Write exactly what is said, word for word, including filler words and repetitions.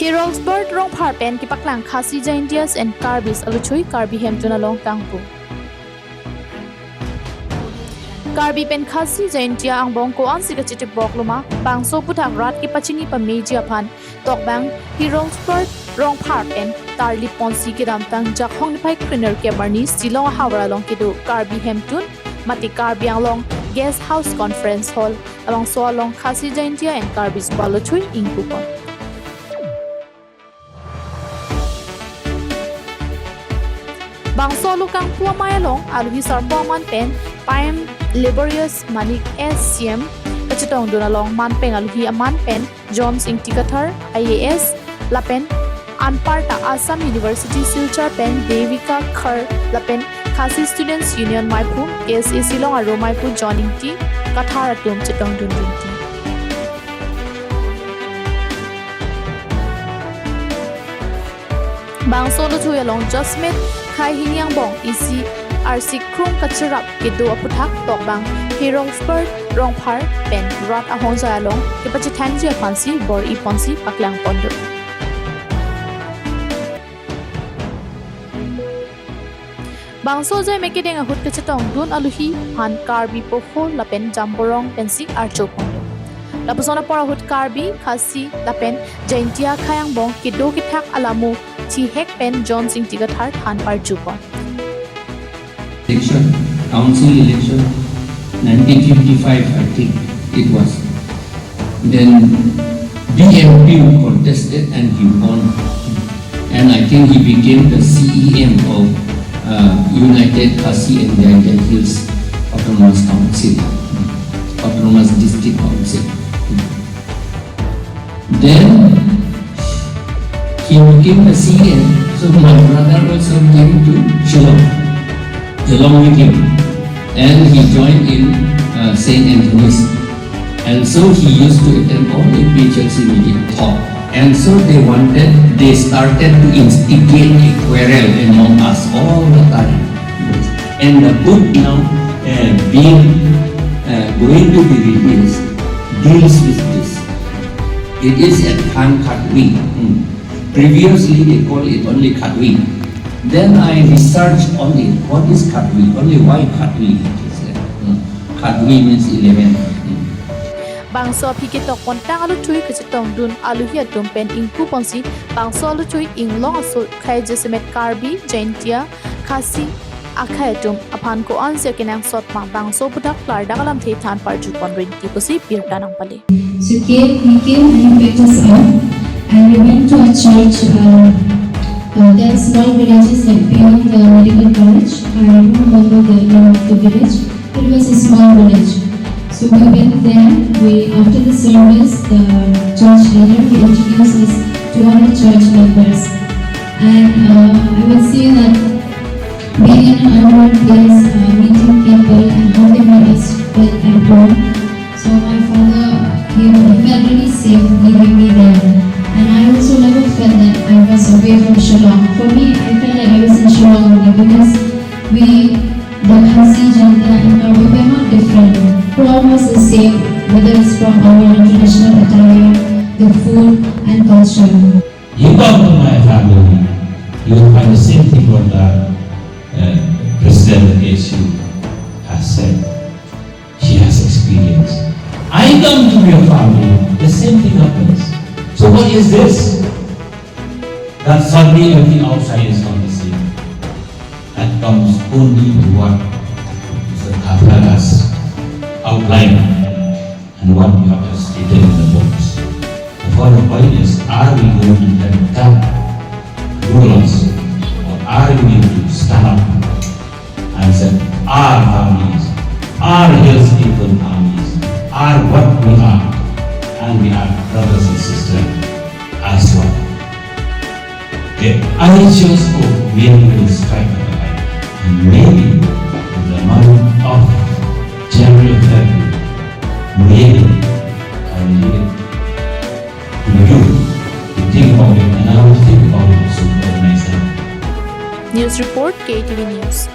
Heroes Bird Rongphar pen kepaklang Khasi Jaintias and Karbis aluthui Karbi Hemtun along kangpu. Karbi pen Khasi Jaintia angbong ko-ansi kachetibok loma, bangso aputhak rat kepachini pameji aphan tokbang Heroes Bird Rongphar pen tarlip ponsi kedamtang Jakhong niphai krenerkep arni Shillong ahavar along kedo Karbi Hemtun mate Karbi Anglong Guest House Conference Hall, labangso along Khasi Jaintia and Karbis pu aluthui ingpupon. Bangso alu kangpu amei along aluhi sarpo aman pen P M Laborious Manik S C M kachetongdun along manpeng aluhi aman pen Jones Ingti Kathar I A S lapen anparta Assam University Silchar pen Devika Kher lapen Khasi Students Union meiphu, K S A Shillong aro meiphu John Ingti Kathar atum chetongdun rinti. Bangso aluthui along jasemet khei hini angbong isi arsi krung kacherap kedo aputhak tokbang Heroes Bird Rongphar pen rat ahongjai along kepachethangji aphansi bor-i ponsi paklangpon do. Bangso ajai mekedeng ahut kachetongdun aluhi aphan Karbi Poho lapen Jamborong pensi archopon do. Lapuson apor ahut Karbi, Khasi lapen Jaintia khei angbong kedo kethak alamu thihek pen Jones Ingti Kathar than parjupon. Election, council election, nineteen fifty-five, I think it was. Then B M P contested and he won. And I think he became the C E M of uh, United Khasi and Jaintia Hills Autonomous Council, Autonomous District Council. Then he became the C E M. So my brother also came to Shillong along with him. And he joined in uh, Saint Anthony's. And so he used to attend all A P H L C meeting. And so they wanted, they started to instigate a quarrel among us all the time. And the book now uh, being uh, going to be released deals with this. It is at Than Khatwi. Hmm. Previously they called it only Khatwi. Then I researched on it. What is Khatwi? Only why Khatwi? It is, uh, hmm. Khatwi means eleven. Hmm. Bangso aphi ketokpon tang aluthui kachetongdun aluhi atum pen ingpuponsi bangso aluthui inglong aso khei jasemet Karbi, Jaintia, Khasi akhei atum aphan ko-ansi kenangsot ma bangso aputhak klardak alamthe than parjupon rinti pusi birta nangpale. So came, he came and he picked us up and we went to a church, uh, uh, there are small villages like beyond the medical college. I don't remember the name of the village. It was a small village. So we went there. We, after the service, the church leader, he introduced us to all the church members. And uh, I would say that being in an unknown place, uh, meeting people and how they made us feel at home. So my father, he felt really safe leaving me there. And I also never felt that I was away from Shillong. For me, I felt like I was in Shillong only because we, the Khasi, Jaintia and Karbi, were not different. All was the same, whether it's from our traditional attire, the food and culture. You come to my family, you will find the same thing what the uh, president of the K S U has said. She has experience. I come to your family, the same thing happens. So what is this? That suddenly everything outside is not the same. That comes only to what Mister Khathala's outline and what you have just stated in the books. The further point is, are we going to let down rulers, or are we going to stand up and say, our families, our hills people families are what we are, and we are brothers and sisters as one. The I H S O maybe will strike at the right time. And maybe in the month of January or February, maybe I will leave it to you to think about it, and I will think about it also to organize that. News report, K T V News.